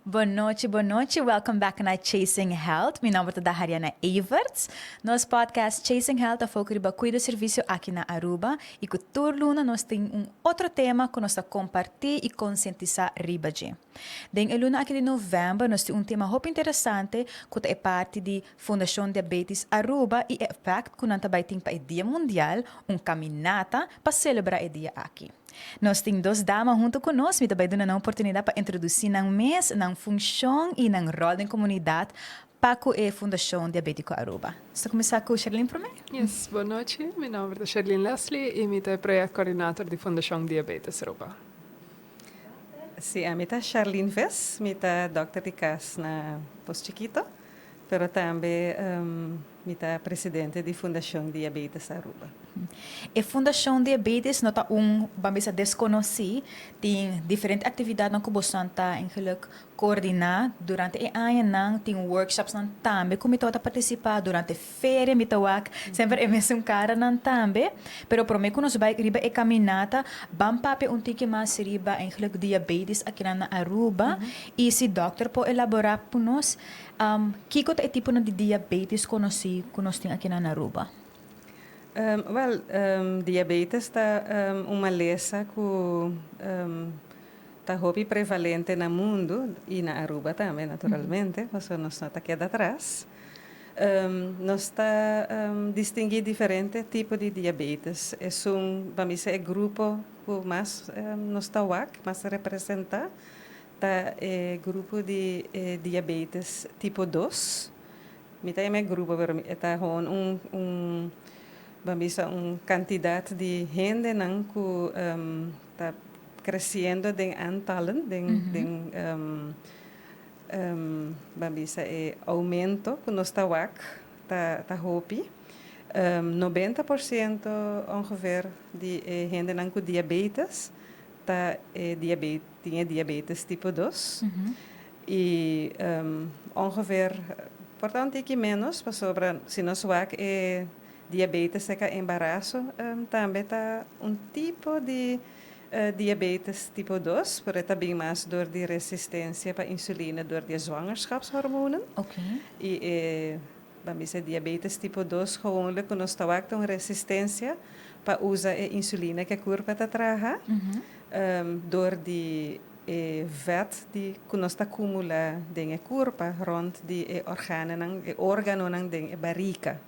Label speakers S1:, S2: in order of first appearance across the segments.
S1: Bon nochi, bon nochi. Welcome back na Chasing Health. Mi nomber ta Dahariana Everts. Nos podcast Chasing Health ta foca riba cuido servicio aki na Aruba y cu tur luna nos tin un otro tema cu nos ta comparti y concientisa riba dje. Den e luna aki di november nos tin un tema hopi interesante cu ta e parti di Fundacion Diabetes Aruba y e effect cu nan ta bay tin pa e Dia Mundial, un caminata pa celebra e dia aki. Nos tin dos dama hunto cu nos, mi ta bay duna nan oportunidad pa introduci nan mes, nan funcion y nan rol den comunidad pa cu e Fundacion Diabetico Aruba. Nos ta cuminsa cu Sherlyn prome.
S2: Yes, bon nochi. Mi nomber ta Sherlyn Leslie y mi ta e projectcoördinator di Fundacion Diabetes Aruba.
S3: Si, ami ta Sharlene Ves, mi ta dokter di cas na Pos Chikito, pero tambe mi ta presidente di Fundacion Diabetes Aruba.
S1: E Fundacion Diabetes no ta un, ban bisa, desconoci. Tin diferente actividadnan cu bosonan ta eigenlijk coordina durante e añanan. Tin workshopsnan tambe cu mi tabata participa durante feria, mi ta wak semper e mesun caranan tambe. Pero prome cu nos bay riba e caminata, ban papia un tiki mas riba eigenlijk diabetes akinan na Aruba. Y si dokter por elabora cu nos, Kiko ta e tiponan di diabetes konosí ku nos tin akinan na Aruba?
S3: Wèl, diabetes ta un malesa ku ta hopi prevalente na mundu i na Aruba tambe naturalmente, pasobra nos no ta keda atras. Nos ta distinguí diferente tipo di diabetes. Esun, pa mi sa e grupo ku mas nos ta wak, mas representá, Ta e grupo di e diabetes tipo dos. Mi ta yama e grupo pero e ta gewoon un un ban bisa un kantidat di hendenan ku ta kresiendo den aantallen den den ban bisa e oumento ku nos ta wak ta ta hopi. 90% ongeveer di e hendenan ku diabetes ta e diabetes tin e diabetes tipo dos y ongeveer por ta un tiki menos pasobra si nos wak e diabetes seka embaraso tambe ta un tipo di diabetes tipo dos pero e ta bin mas dor di resistencia pa insulina dor di e zwangerschapshormonen y e Ban bisa diabetes tipo dos gewoonlik ku nos ta wak ta un resistensia pa usa e insulina ku e kurpa ta traha dor di e vèt di ku nos ta kumulá den e kurpa rònt di e organonan e organonan den e barika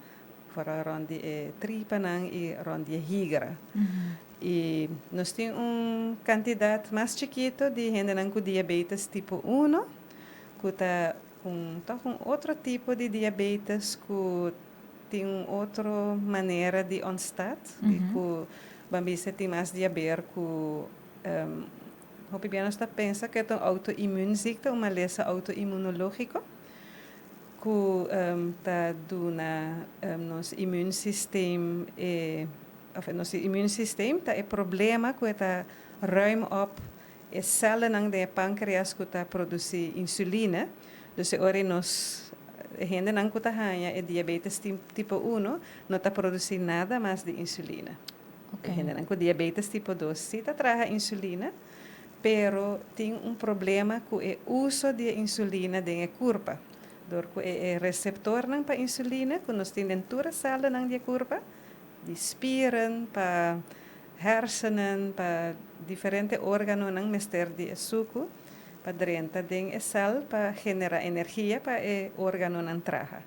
S3: foral rònt di e tripanan i rònt di e higra. I nos tin un kantidat mas chikitu di hendenan ku diabetes tipo uno ku ta Un tòg un otro tipo di diabetes ku tin un otro manera di ontstat i ku ban bisa tin mas di haber ku hopi bia nos ta pensa ku e ta un outo-immuunziekte, un malesa outo-immunologiko ku ta duna nos immuunsysteem e òf nos immuunsysteem ta e problema ku e ta ruim op E sèlnan den e pankreas ku ta produsí insuline, dus e ora ei nos e hendenan ku ta haña e diabetes tipo uno no ta produsí nada mas di insuline. E hendenan ku diabetes tipo dos sí ta traha insuline, pero tin un problema ku e uso di e insuline den e kurpa, dor ku e reseptornan pa insuline ku nos tin den tur e sèlnan di e kurpa, di spieren pa hersenen, pa diferente organonan mester di e suku pa drenta den e sèl pa generá energia pa e organonan traha.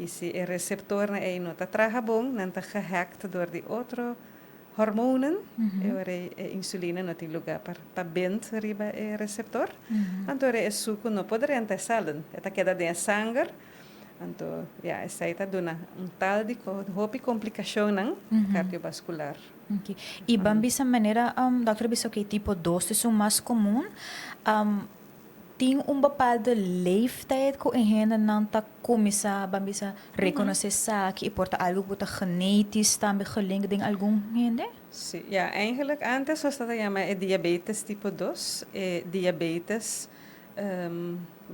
S3: I si e reseptornan ei no ta traha bon, nan ta gehackt dor di otro hormonen, e ora ei e insulina no tin lugá pa pa bend riba e reseptor, anto ora e suku no por drenta e sèlnan, e ta keda den e sanger. Anto, ya, esei ta duna un tal di hopi komplikashonnan kardiobaskular.
S1: Ok. I ban bisa manera dòkter a bisa ok tipo dos esun mas komun. Tin un bepaalde leeftijd ku e hendenan ta kuminsá ban bisa rekonosé esaki i por ta algu ku ta genetisch tambe gelinkt den algun hende?
S3: Sí, ya, eigenlijk antes nos tabata yama e diabetes tipo dos e diabetes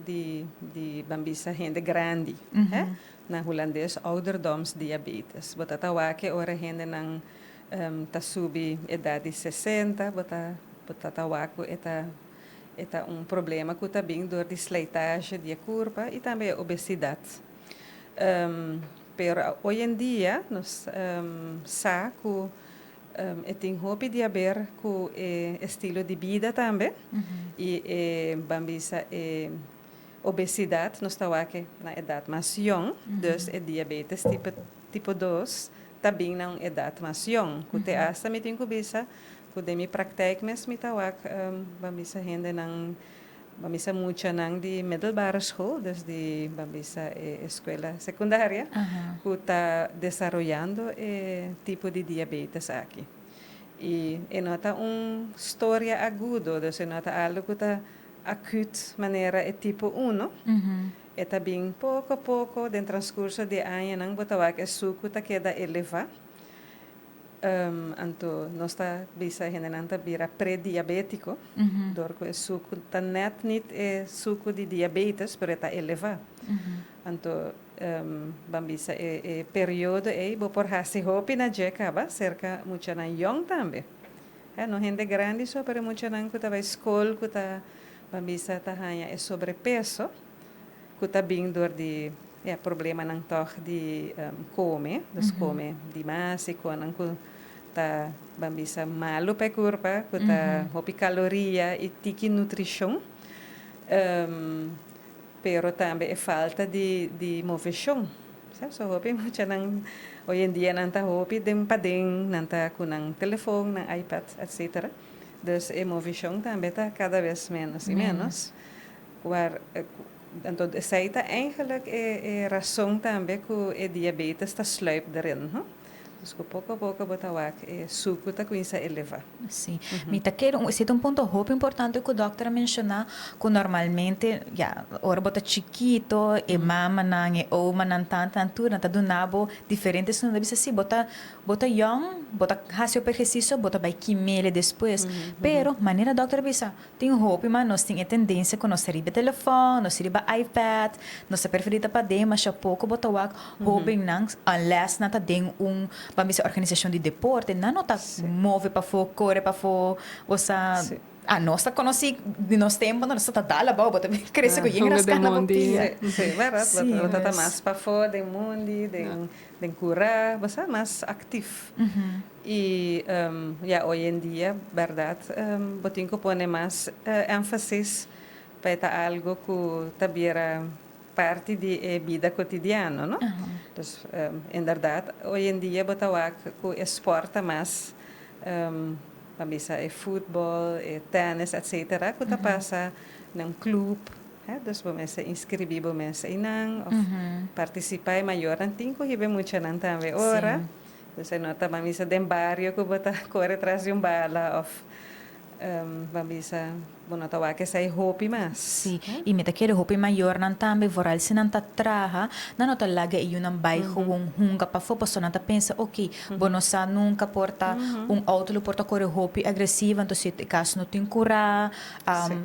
S3: di di ban bisa hende grandi he na hulandes ouderdomsdiabetes bo ta ta wak e ora hendenan ta subi edat di 60 bo ta bo ta ta wak ku e ta E ta un problema ku ta bin dor di slijtage di e kurpa i tambe e obesidat. Pero hoy en dia nos sa ku e tin hopi di haber ku e estilo di bida tambe i e ban bisa e obesidat nos ta wak na edat mas yong, dus e diabetes tipo tipo dos ta bin na un edat mas yong ku te asta mi tin ku bisa ku den mi praktijk mes mi ta wak ban bisa hendenan ban bisa muchanan di middelbare school, dus di ban bisa e escuela secundaria ku ta desaroyando e tipo di diabetes aki. I e no ta un storia agudo, dus e no ta algo ku ta acuut manera e tipo uno. E ta bin poko poko den transcurso di e añanan bo ta wak e suku ta keda eleva. Anto nos ta bisa hendenan ta bira prediabetico dor cu e sucu ta net niet e sucu di diabetes pero e ta eleva. Anto ban bisa e e periodo ey bo por haci hopi na dje caba cerca muchanan yong tambe. He no hende grandi so pero e muchanan cu ta bay scol cu ta ban bisa ta haya e sobrepeso. Ku ta bin dor di ya problemanan tòg di kome, dus kome dimas i konan ku ta ban bisa malu pa e kurpa, ku ta hopi kaloria i tiki nutrishon, pero tambe e falta di di moveshon. Sa so hopi muchanan hoy en dia nan ta hopi den paden, nan ta ku nan telefon, nan ipad, etcetera. Dus e moveshon tambe ta kada bes ménos i ménos. Waar, anto esei ta eigenlijk e e rason tambe ku e diabetes ta sluip derin, no? Dus ku poko a poko bo ta wak e suku ta kuminsá elevá.
S1: Sí. Mi ta kere un, esei ta un punto hopi importante ku dòkter a menshoná, ku normalmente, ya, ora bo ta chikito, e mamanan, e omanan, tantanan, tur nan ta duna bo diferente snoep. Nan ta bisa, sí, bo ta, bo ta yòn, bo ta hasi hopi ehersisio, bo ta bai kimele despues. Pero, manera dòkter a bisa, Tin hopi mas nos tin e tendencia cu nos ta riba e telefon, nos ta riba iPad, nos ta preferi ta paden, masha poco bo ta wak hobennan, unless nan ta den un, ban bisa organisacion di deporte, nan no ta move pafo, core pafo, bo sa, ah nos ta conoci di nos tempo nos ta dal abao, bo ta crece cu yen rasca na bo pia.
S3: Si, berdad, bo ta ta mas pafo den mundi, den Den cura bo sa mas actief y ya hoy en dia berdad bo tin cu pone mas enfasis pa e ta algo cu ta bira parti di e bida cotidiano no. Dus inderdaad hoy en dia bo ta wak cu e sport ta mas pa bisa e futbol, e tennis etcetera cu ta pasa na un club. Hè, dus bo mester inscribí bo mes einan of participá. E mayornan tin cu hiba e muchanan tambe ora. Dus e no ta ban bisa den bario cu bo ta core tras di un bala of ban bisa bo no ta wak esei hopi mas.
S1: Sí, i mi ta kere hopi mayornan tambe, vooral si nan ta traha, nan no ta laga e yunan bai gewoon hunga pafó pasobra nan ta pensa, oké, bo no sa nunca por ta un auto lo por ta core hopi agresivo, anto si e cas no tin cura,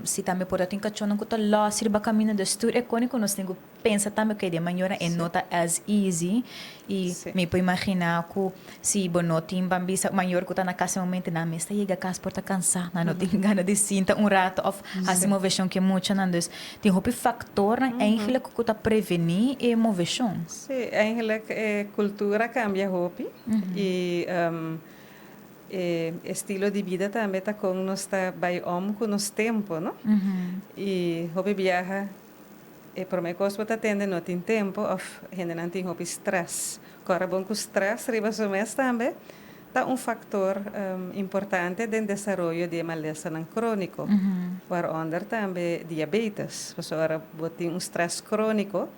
S1: Si tambe por ta tin kachónan ku ta lòs riba kaminda, dus tur e koni ku nos tin ku pensa tambe oke den mañora e no ta as easy i mi por imaginá ku si bo no tin ban bisa mayor ku ta na kas e momento nan mes ta yega kas por ta kansá, nan no tin gana di sinta un rato òf hasi moveshon ku e muchanan, dus tin hopi faktornan eigentlik ku ta prevení e moveshon.
S3: Sí, eigentlik e kultura a kambia hopi i E estilo di bida tambe ta kon nos ta bai om ku nos tempu, no? I hopi biaha e promé kos bo ta tende no tin tempu òf hendenan tin hopi strès. Kòrda bon ku strès riba su mes tambe ta un faktor importante den desaroyo di e malesanan króniko, waaronder tambe diabetes. Pasobra ora bo tin un strès króniko,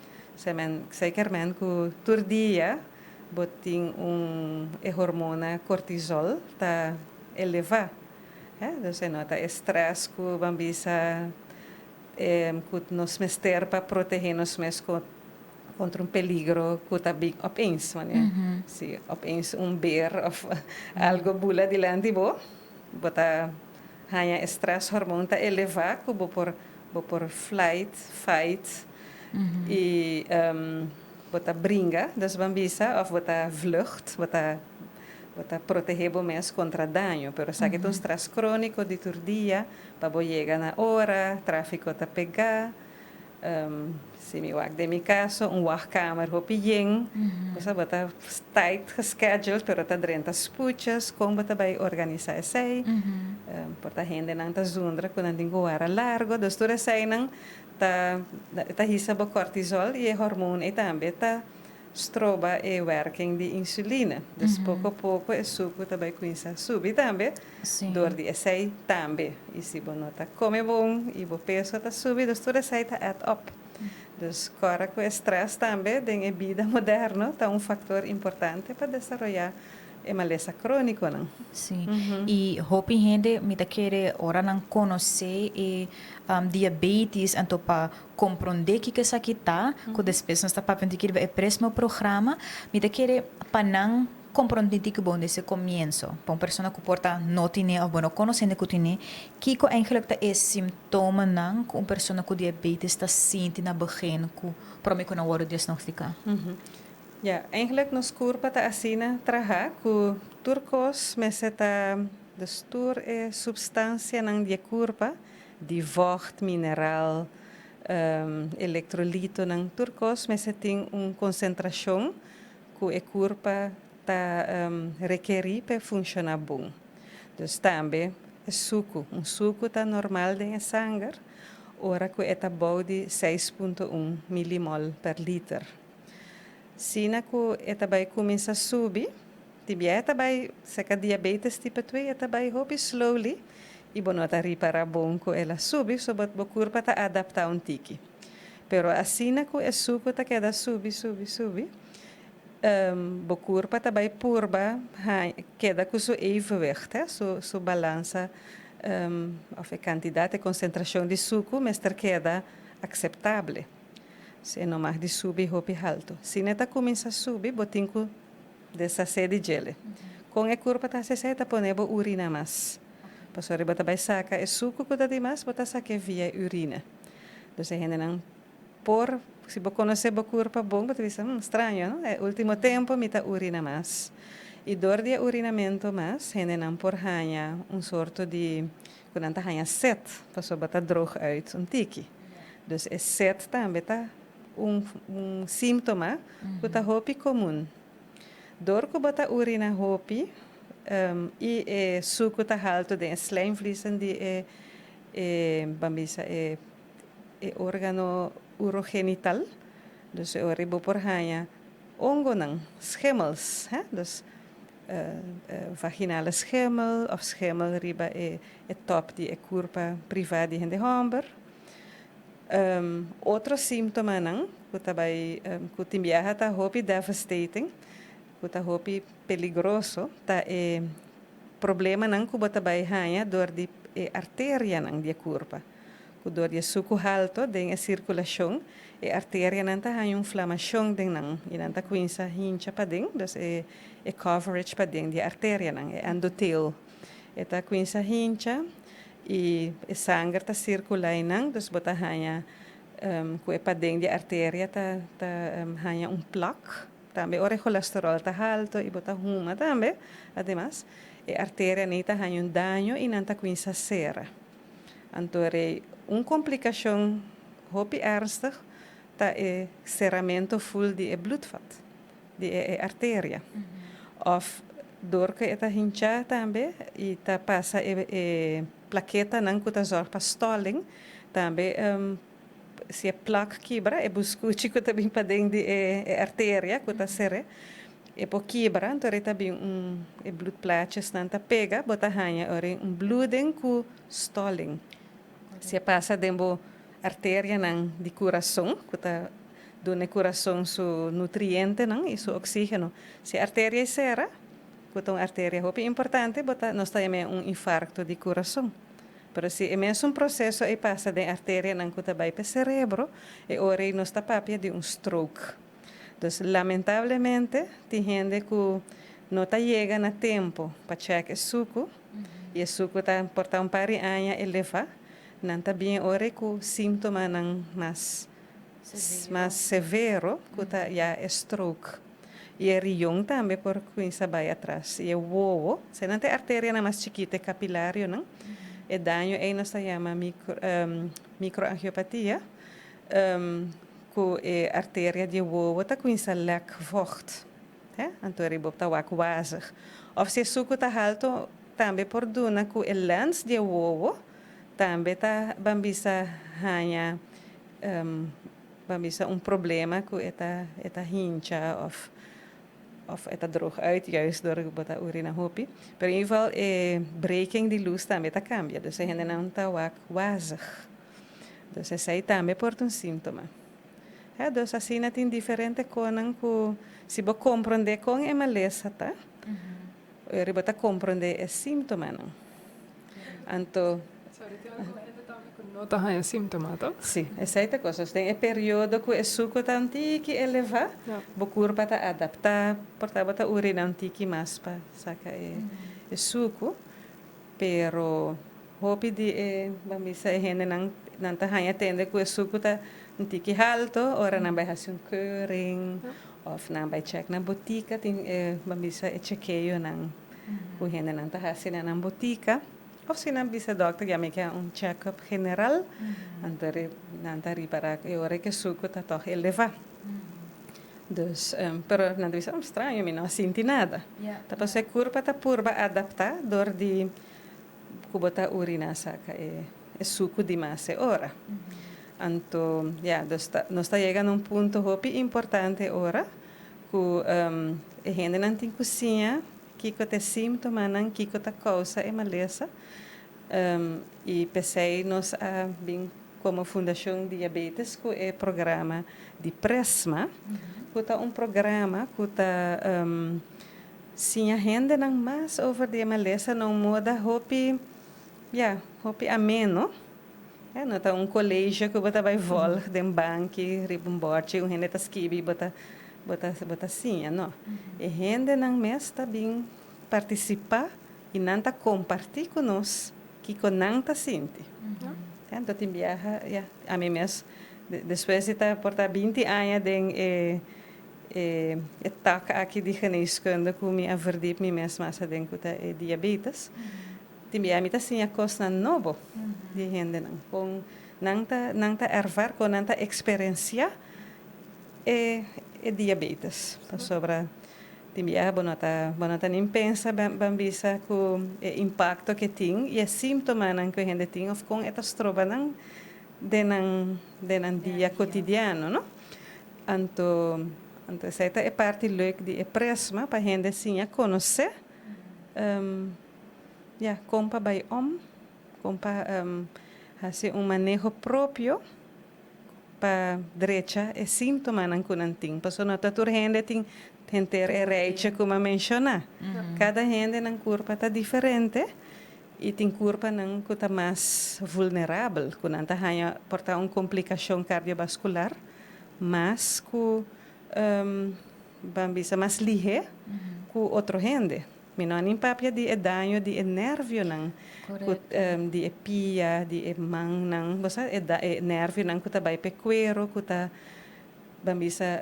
S3: sekermente ku tur dia Bo tin un e hormona cortisol ta eleva. He, dus e no ta e stress cu ban bisa cu nos mester pa protege nos mes contra un peligro cu ta bin opeens. Wanneer si opeens un beer of algo bula dilanti bo, bo ta haña e stress hormoon ta eleva cu bo por bo por flight, fight y. Bo ta bringa, dus ban bisa, of bo ta vlucht, bo ta Bo ta protehé bo mes kontra daño, pero esaki ta un strès króniko di tur dia pa bo yega na ora, tráfiko ta pegá. Si mi wak den mi kaso, un wachtkamer hopi yen, bo sa bo ta tight gescheduled, pero ta drenta spoedjes, kon bo ta bai organisá esei? Por ta hendenan ta zundra ku nan tin ku wara largo, dus tur eseinan ta ta hisa bo cortisol i e hormoon ei tambe ta stroba e werking di insuline. Dus poko poko e suku ta bai kuminsá subi tambe dor di esei tambe. I si bo no ta kome bon i bo peso ta subi, dus tur esei ta add up. Dus kòrda ku e strès tambe den e bida moderno ta un faktor importante pa desaroyá e malesa krónikonan.
S1: Sí. I hopi hende mi ta kere ora nan konosé e diabetes anto pa Komprondé kiko esaki ta, ku despues nos ta papia un tiki riba e presmo programa. Mi ta kere pa nan komprondé tiki bon desde komienso. Pa un persona ku por ta no tine òf bo no konosé hende ku tine, kiko eigenlijk ta e simptomanan ku un persona ku diabetes ta sinti na begin ku promé ku nan wòrdu diagnostiká?
S3: Ya, eigenlijk nos kurpa ta asina trahá ku tur kos mester ta, dus tur e supstansianan di e kurpa di vocht, mineral, elektrolitonan, tur kos mester tin un konsentrashon ku e kurpa ta rekerí pa e funshoná bon. Dus tambe e suku, un suku ta normal den e sanger ora ku e ta bou di 6.1 milimol per liter. Sina ku e ta bai kuminsá subi, Di bia e ta bai seka diabetes tipo 2 e ta bai hopi slowly i bo no ta ripara bon ku el a subi so bo bo kurpa ta adapta un tiki. Pero asina ku e suku ta keda subi subi subi bo kurpa ta bai purba keda ku su evenwicht he su su balansa of e kantidat e konsentrashon di suku mester keda akseptable. Si e no mag di subi hopi haltu. Si ne ta kuminsa subi bo tin ku Deshasé di djele. Kon e kurpa ta hasi esei ta pone bo urina mas. Pasobra bo ta bai saka e suku ku ta di mas, bo ta sak'é via e urina. Dus e hendenan por, si bo konosé bo kurpa bon, bo ta bisa, Hm, straño, no? E último tempu mi ta urina mas. I dor di e urinamentu mas, hendenan por haña un sorto di, ku nan ta haña set, pasobra bo ta droog uit un tiki. Dus e set tambe ta Un un síntoma ku ta hopi komun. Dor ku bo ta urina hopi i e suku ta haltu den e slijmvliezen di e e ban bisa e e órgano urogenital, dus e ora bo por haña hongonan, schimmels, hè, dus vaginale schimmel òf schimmel riba e e tòp di e kurpa privá di hende hòmber. Otro síntomanan ku ta bai ku tin biaha ta hopi devastating, ku ta hopi peligroso, ta e problemanan ku bo ta bai haña dor di e arterianan di e kurpa. Ku dor di e suku halto den e sirkulashon, e arterianan ta haña un flamashon den nan i nan ta kuminsá hincha paden, dus e e coverage paden di e arterianan, e endotel, e ta kuminsá hincha. I e sanger ta sirkulá einan, dus bo ta haña ku e paden di arteria ta ta haña un plak. Tambe ora e kolesteròl ta haltu i bo ta huma tambe, ademas, e arterianan ei ta haña un daño i nan ta kuminsá sera. Anto rei un komplikashon hopi ernstig ta e seramentu ful di e bloedvat. Di e arteria. Of dor ku e ta hinchá tambe i ta pasa e e plaketanan ku ta zòrg pa stòling, tambe si e plak kibra e buskuchi ku ta bin paden di e e arteria ku ta ser'é, e por kibra, anto e ta bin un e bloedplaatjesnan ta pega, bo ta haña ora un bloeding ku stòling. Si e pasa den bo arterianan di kurason ku ta duna e kurason su nutrientenan i su oksígeno. Si e arteria ei sera, ku ta un arteria hopi importante, bo ta nos ta yam'é un infarkto di kurason. Pero si e mesun proseso ei pasa den arterianan ku ta bai pa e serebro, e ora ei nos ta papia di un stroke. Dus lamentablemente tin hende ku no ta yega na tempu pa chèk e suku i e suku ta por ta un par di aña elevá, nan ta bien ora ei ku síntomanan mas mas severo ku ta ya e stroke. I e rion tambe por kuminsá bai atras. I e wowo, esei nan ta e arterianan mas chikitu, e kapilarionan. E daño ei nos ta yama micro, microangiopatia, ku e arteria di e wowo ta kuminsá lèk vògt. Hè? Anto riba bo ta wak wazig. Òf si e suku ta haltu, tambe por duna ku e lens di e wowo tambe ta ban bisa haña Ban bisa un problema ku e ta e ta hincha òf òf e ta droog uit juist dor ku bo ta urina hopi. Pero in ieder geval e breking di lus tambe ta kambia, dus e hendenan ta wak wazig. Dus esei tambe por ta un síntoma. Ja, dus asina tin diferente konan ku si bo komprondé kon e malesa ta, ora bo ta komprondé e síntomanan. Anto.
S2: Sorry, tin algun hende tambe ku no ta haña síntoma, to?
S3: Sí, esei ta kos. Den e periodo ku e suku ta un tiki elevá, bo kurpa ta adaptá, por ta bo ta urina un tiki mas pa saka e suku, pero hopi di e, ban bisa e hendenan, nan ta haña tende ku e suku ta un tiki halto ora nan bai hasi un keuring òf nan bai chèk na botika, tin e, ban bisa e chekeonan. Ku hendenan ta hasi na nan botika òf si nan bisa dòkter ya mi ke un chèkup general, anto nan ta ripará ku e ora ke suku ta tòg elevá. Dus, pero nan ta bisa, straño, mi no a sinti nada. Ta pasobra e kurpa ta purba adaptá dor di ku bo ta uriná saka e suku di mas e ora. Anto, ya, dus nos ta yega na un punto hopi importante ora Ku e hendenan tin ku siña kiko ta e símtomanan, kiko ta kousa e malesa. I p'esei nos a bin komo Fundashon Diabetes ku e programa di Presma, ku ta un programa ku ta siña hendenan mas over di e malesa na un moda hopi, ya, hopi ameno. E no ta un colegio cu bo ta bay volg den banki riba un borchi un hende ta skibi y bo ta bo ta bo ta siña no. E hendenan mes ta bin participa y nan ta comparti cu nos kico nan ta sinti. Anto tin biaha ya ami mes despues di ta por ta binti aña den e e e tak aki di geneeskunde cu mi a verdiep mi mes mas aden cu ta e diabetes. Tin bia mi ta siña kosnan nobo di hendenan, kon nan ta nan ta ervar, kon nan ta eksperensiá e e diabetes. Pasobra tin bia bo no ta bo no ta nin pensa ban bisa ku e impakto ke tin i e síntomanan ku e hende tin òf kon e ta stroba nan den nan den nan dia kotidiano, no. Anto anto esei ta e parti leuk di e Presma pa hende siña konosé. Ya, kon pa bai om, kon pa hasi un maneho propio pa drecha e síntomanan ku nan tin. Pasobra no ta tur hende tin henter e rijtje ku mi a menshoná. Kada hende nan kurpa ta diferente i tin kurpanan ku ta mas vulnerabel, ku nan ta haña por ta un komplikashon kardiobaskular mas ku ban bisa mas lihé ku otro hende. Mi no a nin papia di e daño di e nervionan ku di e pia, di e mannan, bo sa e e nervionan ku ta bai p'e kuero ku ta ban bisa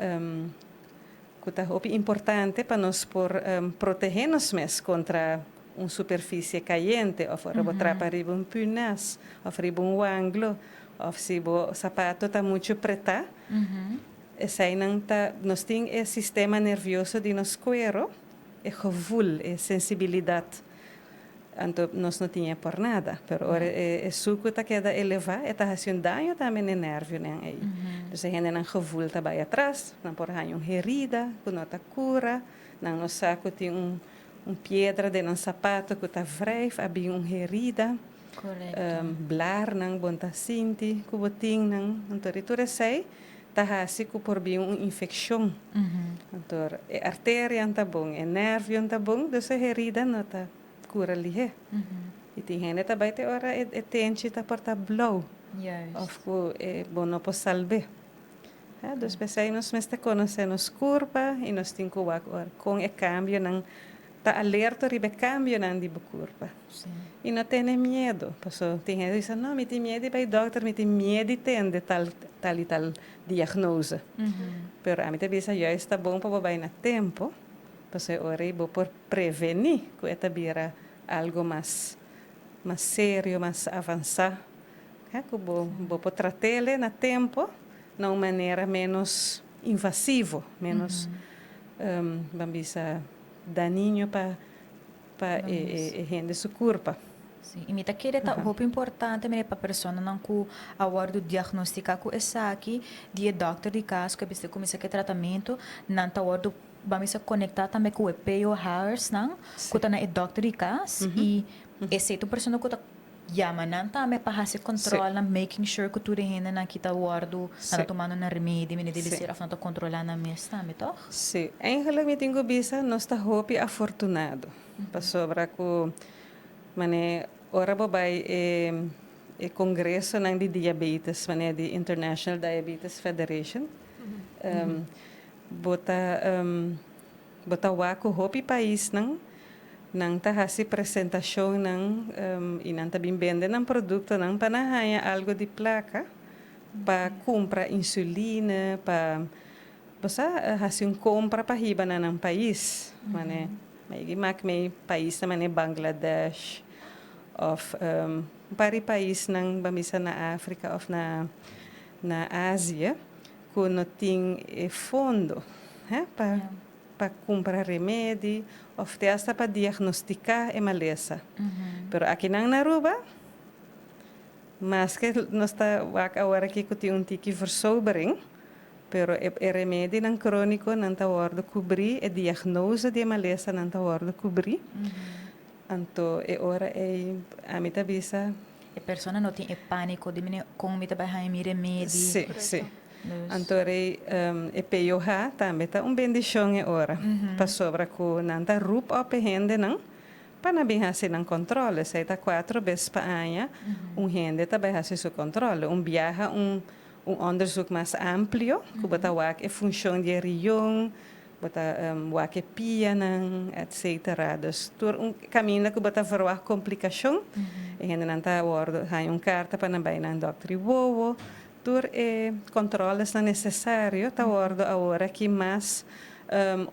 S3: ku ta hopi importante pa nos por protehé nos mes kontra un superfisie kayente òf ora bo trapa riba un pünas òf riba un wanglo òf si bo sapato ta muchu pretá eseinan ta nos tin e sistema nervioso di nos kuero. E gevoel, e sensibilidad, anto nos no tin e por nada. Pero ora e sucu ta keda eleva, e ta haci un daño tambe n'e nervionan ey. Dus e hendenan gevoel ta bay atras, nan por haña un herida cu no ta cura, nan no sa cu tin un un piedra den nan sapato cu ta wrijf, a bin un herida, blarnan bon ta sinti cu bo tin nan. Anto di tur esey ta hasi ku por bin un infekshon. Anto e arterianan ta bon, e nervionan ta bon, dus e herida no ta kura lihé. I tin hende ta bai te ora e tenchi ta por ta blou òf ku e bo no por salb'é. Dus p'esei nos mester konosé nos kurpa i nos tin ku wak ora kon e kambionan. Ta alerto riba e cambionan di bo curpa. Y no tene miedo, paso tin hende bisa, no, mi tin miedo di bay dokter, mi tin miedo di tende tal, tal y tal diagnose. Pero ami ta bisa juist ta bon pa bo bay na tempo, paso e ora ey bo por preveni cu e ta bira algo mas, mas serio, mas avansa, he, cu bo, bo por tratele na tempo na un manera menos invasivo, menos, ban bisa, dañino pa pa e hende su curpa.
S1: Sí, y mi ta kere ta hopi importante mire pa personanan cu a wordo diagnostica cu esaki di e dokter di cas cu a bisa cuminsa cu e tratamento, nan ta wordo ban bisa conecta tambe cu e POH'ersnan cu ta na e dokter di cas y esey ta un persona cu ta Yama nan tambe pa hasi controlnan, making sure cu tur e hendenan ki ta wordo, nan ta tumando nan remedi, mene debe ser of nan ta controla nan mes tambe, toch?
S3: Sí. Eigenlijk mi tin cu bisa nos ta hopi afortunado, pasobra cu mane ora bo bay e e congresonan di diabetes, mane di International Diabetes Federation, bo ta Bo ta wak ku hopi paisnan nan ta hasi presentashonnan i nan ta bin bende nan produktonan pa nan haña algu di plaka pa kumpra insulina, pa bo sa hasi un kompra pa hiba na nan pais. Mane maybe mak mei paisnan mane Bangladesh òf un par di paisnan bo a bisa na Afrika òf na Asia. Ku no tin e fondo pa pa kumpra remedi òf te asta pa diagnostiká e malesa. Pero akinan na Aruba, maske nos ta wak awor aki ku tin un tiki versobering, pero e e remedinan króniko nan ta wòrdu kubrí, e diagnose di e malesa nan ta wòrdu kubrí. Anto e ora ei ami ta bisa.
S1: E persona no tin e panico di mene con mi ta bay haña mi remedi.
S3: Sí, sí. Anto rei e POH tambe ta un bendicion e ora. Pasobra cu nan ta roep op e hendenan pa nan bin haci nan controle. Esey ta cuatro bes pa aña un hende ta bay haci su controle. Un biaha un un onderzoek mas amplio cu bo ta wak e funcion di e rion, Bo ta wak e pianan, etcetera. Dus tur un kaminda ku bo ta verwagt komplikashon, e hendenan ta wòrdu haña un karta pa nan bai nan dòkter di wowo. Tur e kòntròlesnan nesesario ta wòrdu awor aki mas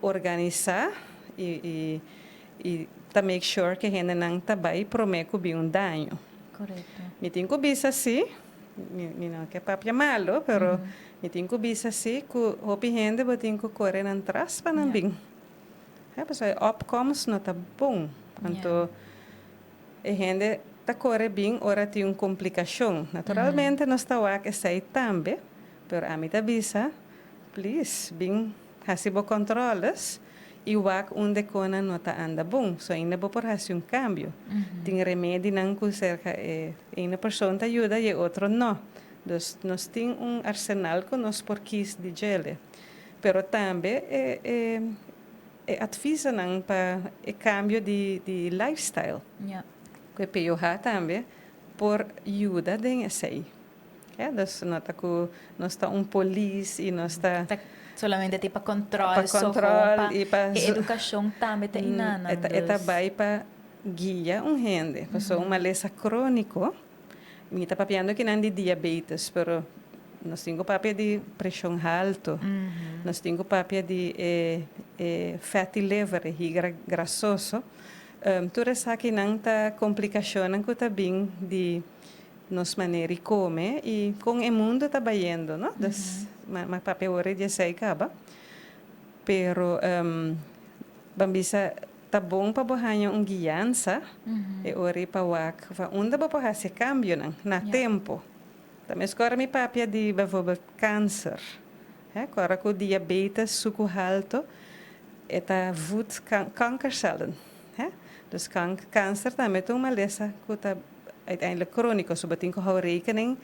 S3: organisá i i ta make sure ku e hendenan ta bai promé ku bin un daño. Mi tin ku bisa si. Mi no ke papia malo, pero mi tin ku bisa si ku hopi hende bo tin ku kore nan tras pa nan bin. He, pasobra e opkomst no ta bon. Anto e hende ta kore bin ora tin un komplikashon. Naturalmente nos ta wak esei tambe, pero ami ta bisa, please, bin hasi bo kòntròles i wak unda kona no ta anda bon, so ainda bo por hasi un kambio. Tin remedinan ku serka e ene persoon ta yuda i e otro no. Dus nos tin un arsenal ku nos por kis di djele. Pero tambe e e e advisonan pa e kambio di di lifestyle ku e POH tambe por yuda den esei. Ya, dus no ta ku nos ta un polis i nos ta.
S1: Ta solamente tin pa control,
S3: pa control i pa.
S1: E edukashon tambe ta inanan.
S3: E ta e ta bai pa guia un hende, pasobra un malesa króniko, mi ta papiando kinan di diabetes, pero nos tin ku papia di preshon haltu, nos tin ku papia di e e fatty liver, e higra grasoso, tur esakinan ta komplikashonnan ku ta bin di nos manera di come y con e mundo ta bayendo, no? Dus ma papia awor e di esey caba. Pero ban bisa ta bon pa bo haña un guianza e ora y pa wak van unda bo por haci e cambionan na tempo. Ta mes ora mi papia di bijvoorbeeld cancer, he, cu ora cu diabetes sucu halto e ta voed kankercellen, he. Dus cancer tambe ta un malesa cu ta uiteindelijk crónico, so bo tin cu hou rekening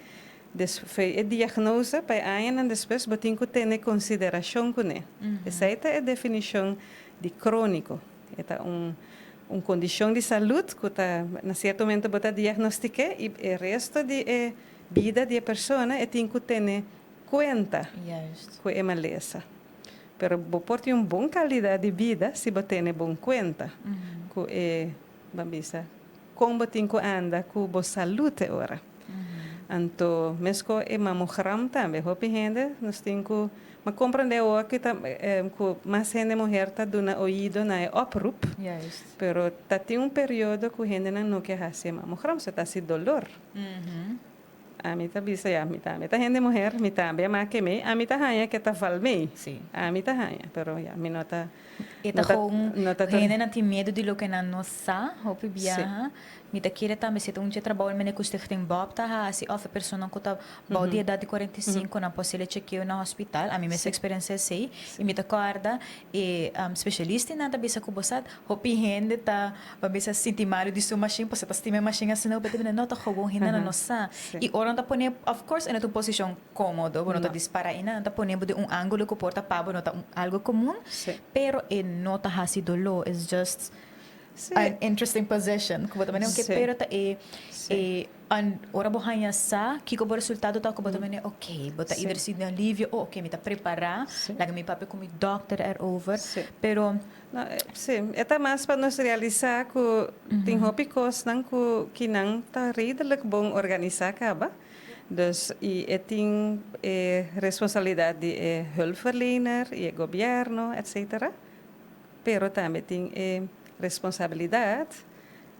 S3: des fe e diagnose pa e añanan despues bo tin cu tene consideracion cune. Esey ta e definicion di crónico. E ta un un condicion di salud cu ta na cierto momento bo ta diagnostique y e resto di e bida di e persona e tin cu tene cuenta cu e malesa. Pero bo por tin un bon calidad di bida si bo tene bon cuenta cu e, ban bisa, con bo tin cu anda cu bo salud e ora. Anto mesco e mamogram tambe, hopi hende nos tin cu, m'a comprende awor cu ta cu mas hende muher ta duna oido na e oproep, pero ta tin un periodo cu hendenan no ke haci e mamogram, so ta haci dolor. Ami ta bisa ya, mi tambe ta hende muher, mi tambe a make mei, ami ta haña ke ta val mei. Ami ta haña, pero ya, mi no ta.
S1: E ta gewoon, hendenan tin miedu di loke nan no sa, hopi biaha. Mi ta kere tambe si ta un dje trabou mene ku Stichting Bob ta hasi òf e personan ku ta bou di edat di 45 nan por hasi e chekeo na hospital. Ami mes a eksperensia esei i mi ta kòrda e spesialistanan ta bisa ku bo sa hopi hende ta bo bisa sinti malu di su mashin pasobra ta stima e mashin asina bo ta bira no ta gewoon hendenan no sa i ora nan ta pone of course e no ta un posishon komodo bo no ta dispara i nan ta pone bo den un angulo ku por ta pa bo no ta algu komun pero e no ta hasi doló it's just An interesting position ku bo ta mene oke pero ta e e an ora bo haña sa kiko bo resultado ta ku bo ta mene oke bo ta either sinti alivio o oke mi ta prepara laga mi papia ku mi dokter erover pero
S3: No si e ta mas pa nos realisa ku tin hopi kosnan ku kinan ta redelijk bon organisa kaba dus i e tin e responsabilidat di e hulpverlener i e gobierno etcetera. Pero tambe tin e responsabilidad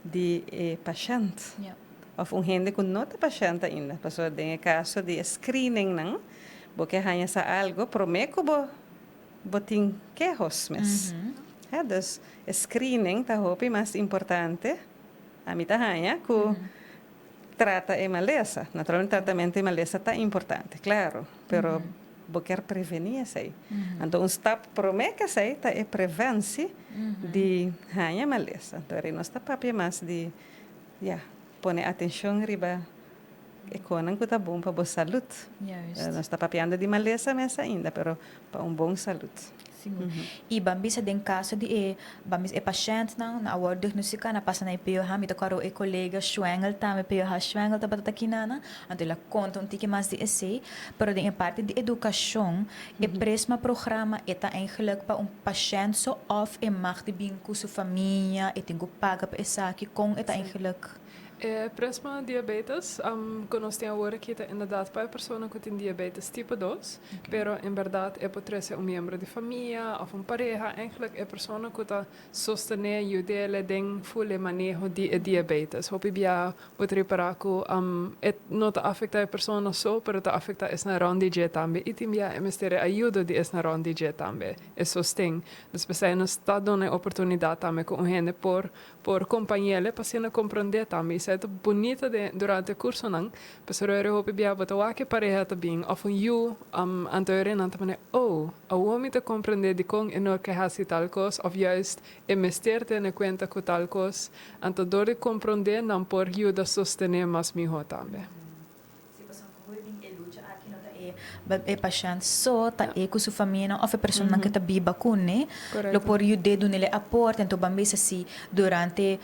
S3: di e pashent of un hende cu no ta pashent ainda. Pasobra den e caso di e screeningnan bo ke haña sa algo prome cu bo bo tin kehos mes. He, dus e screening ta hopi mas importante, ami ta haña, cu trata e malesa. Naturalmente tratamento di malesa ta importante, claro, pero bo kier preveni esei. Anto un stap prome ke esei ta e preventie di haña malesa. Anto eri nos ta papia mas di ya pone atencion riba e konan ku ta bon pa bo salud. Nos ta papiando di malesa mes ainda, pero pa un bon salud.
S1: Sigur. I ban bisa den kaso di e, ban bisa e pashèntnan nan a wòrdu diagnostiká, nan a pasa na e POH, mi ta kòrda e kolega Schwengel tambe, POH Schwengel tabata ta kinana, anto el a konta un tiki mas di esei, pero den e parti di edukashon, e Prisma programa e ta eigenlijk pa un pashènt so òf e mag di bin ku su famia, e tin ku paga pa esaki, kon e ta eigenlijk?
S2: E Prisma Diabetes ku nos tin awor aki ta inderdat pa e persona ku tin diabetes tipo dos, pero en bèrdat e por trese un miembro di famia òf un pareha, eigenlijk e persona ku ta sostené, yud'é den ful e maneho di e diabetes. Hopi bia bo ta ripará ku e no ta afektá e persona so, pero ta afektá esnan rònt di dje tambe i tin bia e mester e ayuda di esnan rònt di dje tambe, e sosten. Dus p'esei nos ta duna e oportunidat tambe ku un hende por Por kompañ'el pa asina komprondé tambe. Esei ta bunita den durante e kursonan, pasobra ora hopi bia bo ta wak e pareha ta bin òf un yu, anto ora nan ta manera, Oh, awor mi ta komprondé dikon e no ke hasi tal kos òf juist e mester tene kuenta ku tal kos. Anto dor di komprondé nan por yuda sostené mas mihó tambe.
S1: Si pasobra ku hopi bin e lucha aki no ta e e pashènt so, ta e ku su famianan òf e personanan ku ta biba kuné lo por yud'é dun'é aporte. Anto ban bisa si durante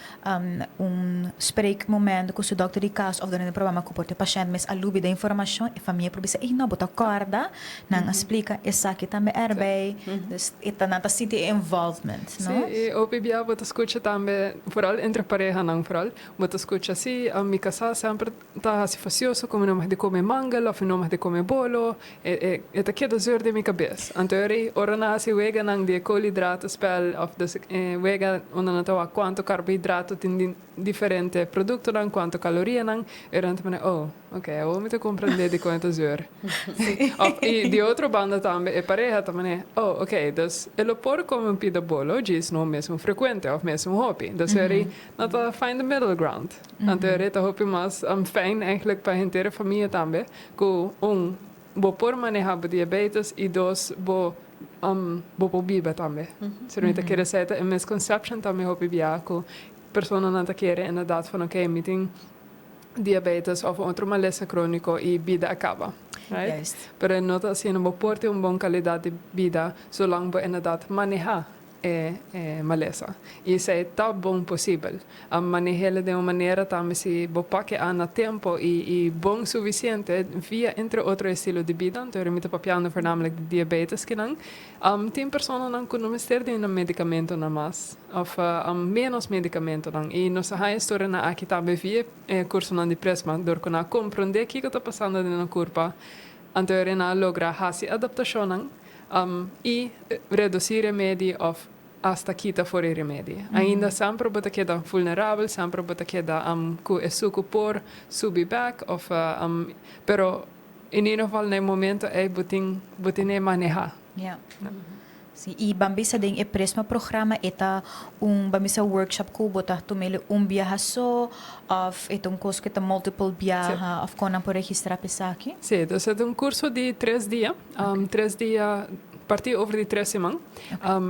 S1: un spreekmoment ku su dòkter di kas òf durante un programa ku por ta e pashènt mes a lubida informashon, e famia por bisa, ey no, bo ta kòrda, nan a splika esaki tambe erbij. Dus e ta nan ta sinti e involvement, no?
S2: Si, i hopi bia bo ta skucha tambe, foral entre parehanan foral, bo ta skucha si, mi kasá semper Ta hasi fasioso ku mi no mag di kome mangel òf mi no mag di kome bolo. E e ta keda zeur den mi kabes. Anto e rei ora nan hasi weganan di e koolhydratenspel òf dus e wega unda nan ta wak kuantu karbohidrato tin den diferente produktonan, kuantu kalorianan, e ora nan ta pone, oh, oke, awor mi ta komprendé dikon e ta zeur. Òf i di otro banda tambe e pareha ta pone, oh, oke, dus e lo por kome un pida bolo, djis no mesun frekuente òf mesun hopi. Dus e rei nan ta find the middle ground. Anto e ta hopi mas fijn eigenlijk pa henter e famia tambe ku un bo por maneha bo diabetes i dos bo bo por biba tambe. Sino mi ta kere esei ta e misconception tambe hopi bia ku personanan ta kere inderdaad van oke mi tin diabetes of un otro malesa kroniko i bida a kaba right? Pero e no ta asina bo por tin un bon kalidat di bida solang bo inderdaad maneha. e e malesa. Y esey ta bon posibel. A maneh'ele den un manera tambe si bo pake a na tempo y y bon suficiente via entre otro estilo di bida, anto mi ta papiando voornamelijk di diabetes kinan, tin personanan cu no mester di nan medicamentonan mas of menos medicamentonan y nos a haya storianan aki tambe via e cursonan di Prisma dor cu nan a comprende kico ta pasando den nan curpa, anto nan a logra haci adaptacionnan y reduci remedi of Hasta kita for e remedi. Ainda semper bo ta keda vulnerabel, semper bo ta keda ku e suku por subi bek of pero in ieder geval na e momento ei bo tin bo tin e maneha.
S1: Ja. Si, i ban bisa den e Prisma programa e ta un ban bisa workshop ku bo ta tum'el un biaha so of e ta un kos ku e ta multiple biaha of kon nan por registra pa esaki?
S2: Si, dus e ta un kurso di tres dia. Tres dia partí over di tres siman.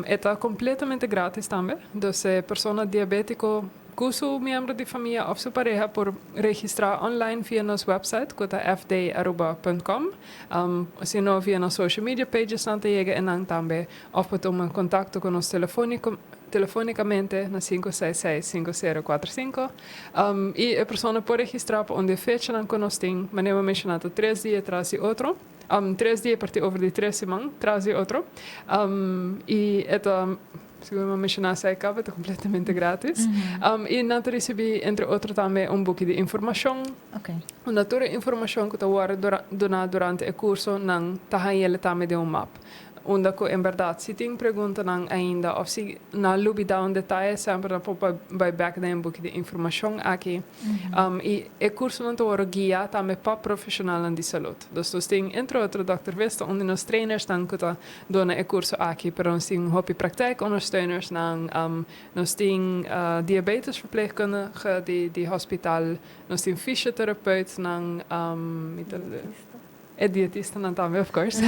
S2: E ta completamente gratis tambe. Dus e persona diabetico cu su miembro di famia of su pareha por registra online via nos website cu ta fdaruba.com. Si no via nos social media pages nan ta yega enan tambe of por tuma contacto cu nos telefonico telefonicamente na 566 5045. Y e persona por registra pa un di e fechanan cu nos tin, manera bo menciona ta tres dia tras di otro. Tres dia parti over di tres siman tras di otro. I e ta, segun mi a menshoná esei kaba, e ta kompletamente gratis. I nan ta risibí entre otro tambe un buki di informashon. Unda tur e informashon ku ta wòrdu duná durante e kurso nan ta hañ'el tambe den un map. Unda ku en bèrdat si tin preguntanan ainda òf si nan a lubidá un detaye semper nan por bai bèk den e buki di informashon aki. I e kursonan ta wòrdu guiá tambe pa profeshonalnan di salud. Dus nos tin entre otro dòkter Vesta, un di nos trainersnan ku ta duna e kurso aki, pero nos tin hopi praktijkondersteunersnan, nos tin diabetesverpleegkundige di hospital, nos tin fysiotherapeutnan, mi ta. E dietistanan tambe, of course.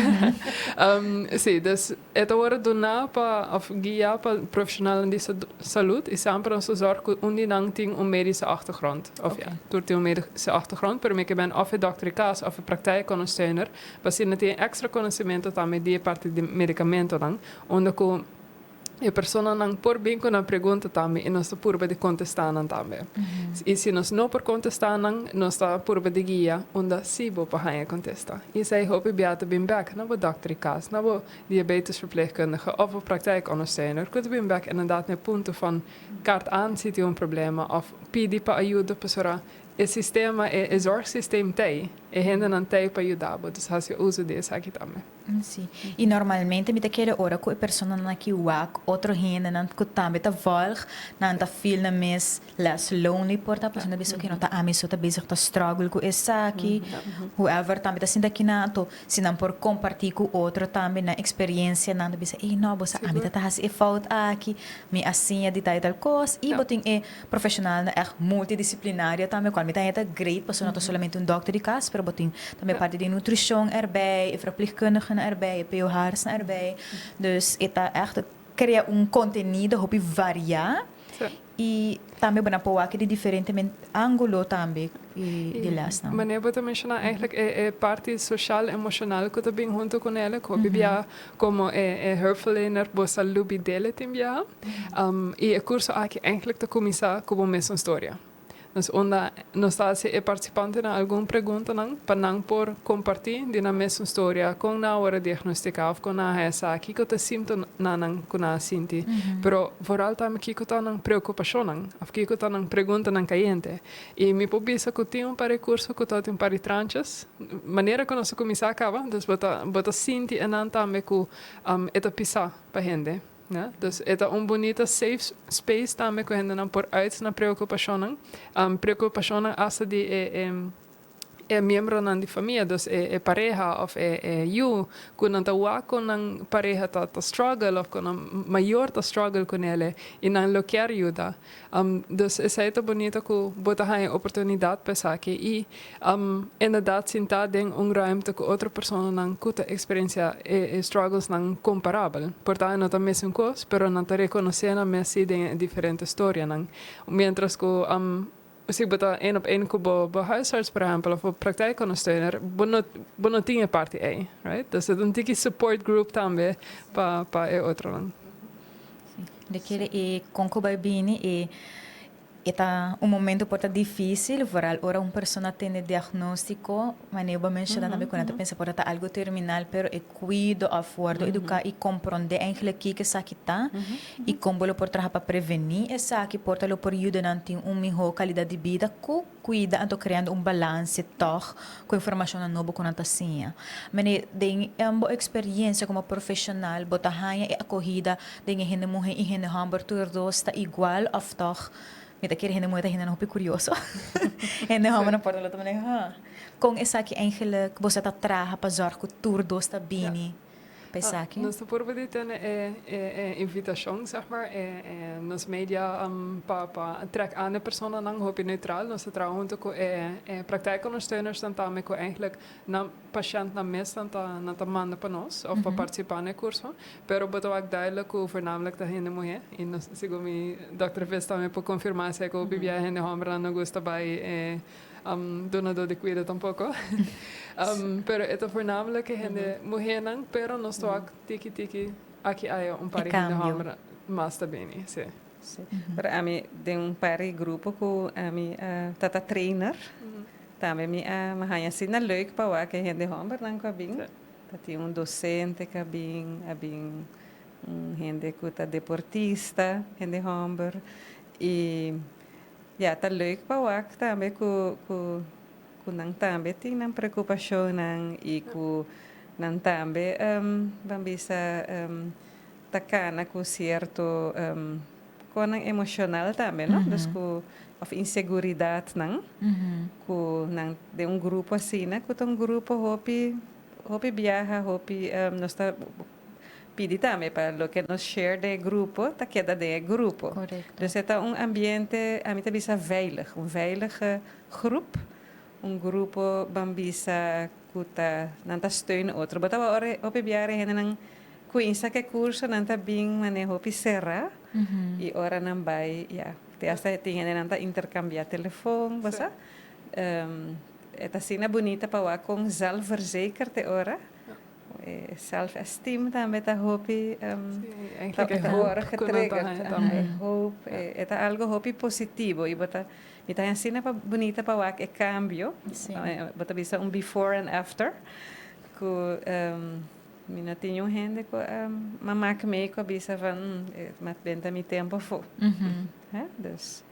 S2: Sí, dus e ta worde duná pa of guiá pa profesionalnan di salud i semper nos ta zorg ku un di nan tin un medische achtergrond. Of ja, tur tin un medische achtergrond, pero mi ke ben of e dokter di kas of e praktijkondersteuner, pa asina tin e extra konosementu tambe di e parti di medikamentonan, unda ku E personanan por bin ku nan pregunta tambe i nos ta purba di kontestá nan tambe. I si nos no por kontestá nan, nos ta purba di guia unda si bo por haña kontesta. I esei hopi bia ta bin bèk na bo dòkter di kas, na bo diabetesverpleegkundige òf bo praktijkondersteuner ku ta bin bèk inderdaad na e punto van kaart aan si tin un problema òf pidi pa ayuda pasobra e sistema, e zorgsysteem t'ei, e hendenan t'ei pa yuda bo. Dus hasi uso di esaki tambe.
S1: Sí. I normalmente mi ta kere ora ku e personanan aki wak otro hendenan ku tambe ta volg, nan ta feel nan mes less lonely por ta, pasobra nan bisa oke no ta ami so ta bezig ta struggle ku esaki, whoever tambe ta sinta akinan, anto si nan por kompartí ku otro tambe nan eksperiencianan ta bisa ey no bo sa ami ta ta hasi e fout aki, mi a siña di tal i tal kos, i bo tin e Profesionalnan echt multidisciplinario tambe, cual mi ta heta great pasobra no ta solamente un dokter di cas, pero bo tin tambe parti di nutricion erbij, e verpleegkundigenan erbij, e POH'ersnan erbij. Dus e ta echt crea un contenido hopi varia y tambe bo nan por wak di diferente angulo tambe di lesnan.
S2: Manera bo ta menciona eigenlijk e parti social emocional cu ta bin hunto cu nele, cu hopi bia como e hulpverlener bo sa lubidele tin biaha. I e kurso aki eigenlijk ta kuminsá ku bo mesun storia. Dus unda nos ta hasi e partisipantenan algun preguntanan pa nan por kompartí di nan mesun storia, kon nan a wòrdu diagnostiká òf kon nan a haña sa, kiko ta e símtomanan ku nan a sinti, pero vooral tambe kiko ta nan preokupashonnan òf kiko ta nan preguntanan kayente. I mi por bisa ku tin un par di kurso ku ta tin un par di tranches, manera ku nos a kuminsá kaba, dus bo ta bo ta sinti enan tambe ku e ta pisá pa hende. Ja, dus e ta un bunita safe space tambe ku hendenan por uit nan preokupashonnan. Preokupashonnan asta di e e e miembronan di famia, dus e e pareha òf e e yu ku nan ta wak kon nan pareha ta ta struggle òf kon nan mayor ta struggle kunele i nan lo kier yuda. Dus esei ta bunita ku bo ta haña oportunidat pa esaki i inderdat sintá den un ruimte ku otro personanan ku ta eksperensiá e strugglesnan komparabel. Por ta no ta mesun kos, pero nan ta rekonosé nan mes si den e diferente storianan. Miéntras ku si bo ta één op één ku bo bo huisarts por ehèmpel òf bo praktijkondersteuner, bo no bo no tin e parti ei, right? Dus e ta un tiki support group tambe pa pa e otronan.
S1: Sí. De kere e con cu bay bini e e ta un momento por ta dificil, vooral ora un persona tene diagnostico, manera bo a menciona tambe cu nan ta pensa por ta algo terminal, pero e cuido of wordo educa y compronde eigenlijk kico esaki ta y con bo lo por traha pa preveni esaki, por ta lo por yuda nan tin un miho calidad di bida cu Cuida anto creando un balance toch cu informacionnan nobo cu nan ta siña. Mene, den bo experiencia como profesional bo ta haña e acogida den e hende muhe y hende homber tur dos ta igual of toch mi ta kere hende muhe ta hendenan hopi curioso hende hombernan por ta lo ta mene huh con esaki eigenlijk bo sa ta traha pa zorg cu tur dos ta bini pa esaki?
S2: Nos ta purba di tene e e invitacion zeg maar e e nos media pa pa trek aan e personanan hopi neutral. Nos ta traha hunto cu e e praktijkondersteunersnan tambe cu eigenlijk nan pashentnan mes nan ta nan ta manda pa nos of pa participa na e curso. Pero bo ta wak duidelijk cu voornamelijk ta hende muhe y nos segun mi dokter Vis tambe por confirma esey cu hopi bia hende hombernan no gusta bay e Dunadó di kuido tampoko. Pero e ta voornamelijk e hende muhénan, pero nos ta wak tiki tiki aki aya un par di hende hòmber mas ta bini, sí.
S3: Sí. Pero ami den un par di grupo ku ami a ta ta trainer, tambe mi a haña asina leuk pa wak e hende hòmbernan ku a bin. Ta tin un dosente ku a bin, a bin un hende ku ta deportista, hende hòmber, i Ya ta leuk pa wak tambe ku ku ku nan tambe tin nan preokupashonnan i ku nan tambe ban bisa ta kana ku sierto konan emoshonal tambe no dus ku òf inseguridatnan ku nan den un grupo asina ku ta un grupo hopi hopi biaha hopi nos ta Pidi tambe pa loke nos share den e grupo ta keda den e grupo. Dus e ta un ambiente, ami ta bisa veilig, un veilige groep, un grupo ban bisa ku ta nan ta steun otro. Bo tabatin ora hopi biaha e hendenan kuinsa ku e kurso nan ta bin manera hopi será i ora nan bai ya te asta tin hendenan ta interkambiá telefon, bo sa. E ta asina bunita pa wak kon zelfverzekerd e ora. E self-esteem tambe ta hopi ta wòrdu getriggerd. E hoop, e ta algo hopi positivo i bo ta mi ta asina pa bunita pa wak e kambio. Bo ta bisa un before and after ku mi no tin niun hende ku a mak mee ku a bisa van mi a benta mi tempu afó. Dus.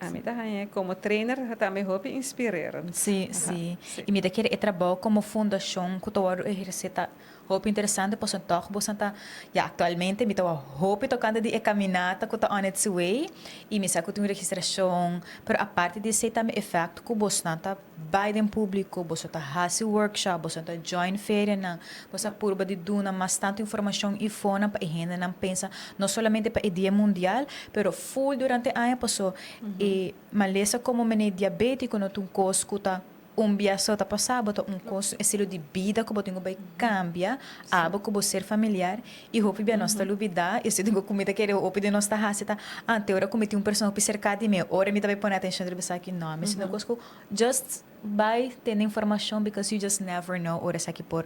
S3: Ami ta haña komo trainer tambe hopi inspirerend.
S1: Sí, sí. I mi ta kere e trabou komo fundashon ku ta wòrdu ehersé ta hopi interesante pasobra tòg boso ta, ya aktualmente mi ta wak hopi tokante di e kaminata ku ta on its way i mi sa ku tin un registrashon, pero aparte di esei tambe e fèkt ku bosonan ta bai den públiko, boso ta hasi workshop, boso ta join ferianan, boso a purba di duna mas tantu informashon i fonan pa e hendenan pensa no solamente pa e dia mundial, pero ful durante aña paso e malesa komo mene diabétiko no ta un kos ku ta un bia so ta pasá, bo ta un kos, un estilo di bida ku bo tin ku bai kambia abo ku bo ser familiar i hopi bia nos ta lubidá i esei ku mi ta kere hopi di nos ta hasi ta ante ora ku mi tin un persona hopi serka di mi ora mi ta bai pone atenshon riba esaki no mi sinti un kos ku just bai tene informashon because you just never know ora esaki por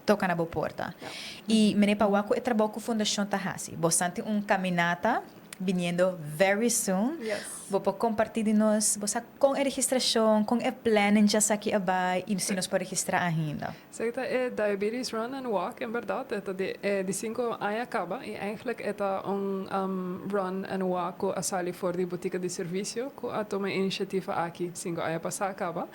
S1: toka na bo porta i mene pa wak ku e trabou ku fundashon ta hasi bo san tin un kaminata biniendo very soon bo por kompartí di nos bo sa kon e registrashon kon e planning djasaki a bai i si nos por registrá ainda.
S2: Esaki ta e Diabetes Run and Walk, en berdad e ta di e di sinku aña caba y eigenlijk e ta un run and walk cu a sali for di botica di servicio cu a tuma e iniciativa aki 5 aña pasa caba.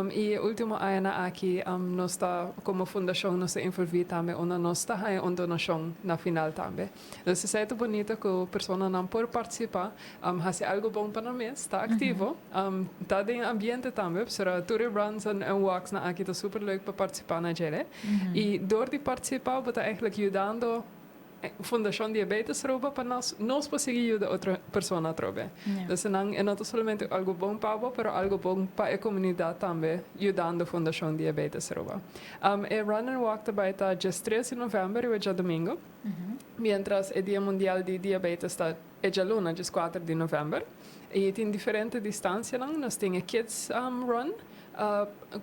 S2: Y e ultimo añanan aki nos ta como fundacion nos ta envolvi tambe unda nos ta haya un donacion na final tambe. Dus esei ta bunita cu personanan por participa, haci algo bon pa nan mes, ta activo, ta den e ambiente tambe, pasobra tur e runs en walks nan aki ta super leuk pa participa na djele. Y door di participa bo ta eigenlijk yudando Fundacion Diabetes Aruba pa nos nos por sigui yuda otro persona atrobe. Dus nan e no ta solamente algo bon pa bo, pero algo bon pa e comunidad tambe yudando Fundacion Diabetes Aruba. E run and walk ta bay ta djes tres di november riba djadomingo. Mientras e Dia Mundial di Diabetes ta e djaluna, 14 di november. Y tin diferente distancianan. Nos tin e Kids Run.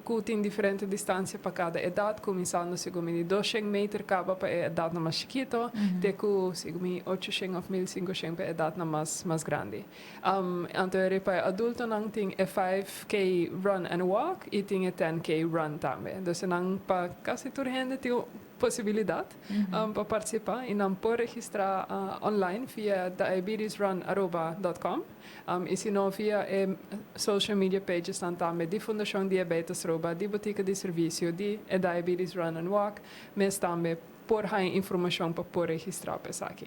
S2: Cu tin diferente distancia pa cada edad, cuminsando segun mi di 200 meter caba pa e edadnan mas chikito, te cu segun mi 800 of 1500 pa e edadnan mas grandi. Anto eri pa e adultonan tin e 5K run and walk y tin e 10K run tambe. Dus nan pa casi tur hende tin un posibilidad pa participa y nan por registra online via diabetesrunaruba.com y si no via e social media pages nan tambe di Fundacion Diabetes Aruba, di Botica di Servicio, di e Diabetes Run and Walk, mes tambe por haya informacion pa por registra pa esaki.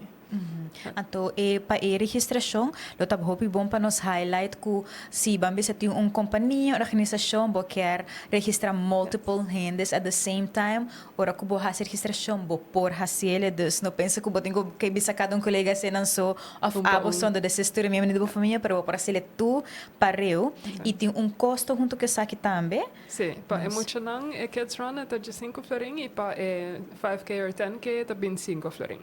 S1: Anto e pa e registracion lo ta hopi bon pa nos highlight cu si ban bisa tin un compania, organisacion, bo kier registra multiple hendes at the same time, ora cu bo haci registracion bo por haciele, dus no pensa cu bo tin cu bisa cada un colega haci nan so of abo so, entonces es tur e miembro di bo famia, pero bo por haciele tur pareu y tin un costo hunto cu esaki tambe.
S2: Sí, pa e muchanan e Kids Run e ta 15 florin y pa e 5K or 10K e ta 25 florin.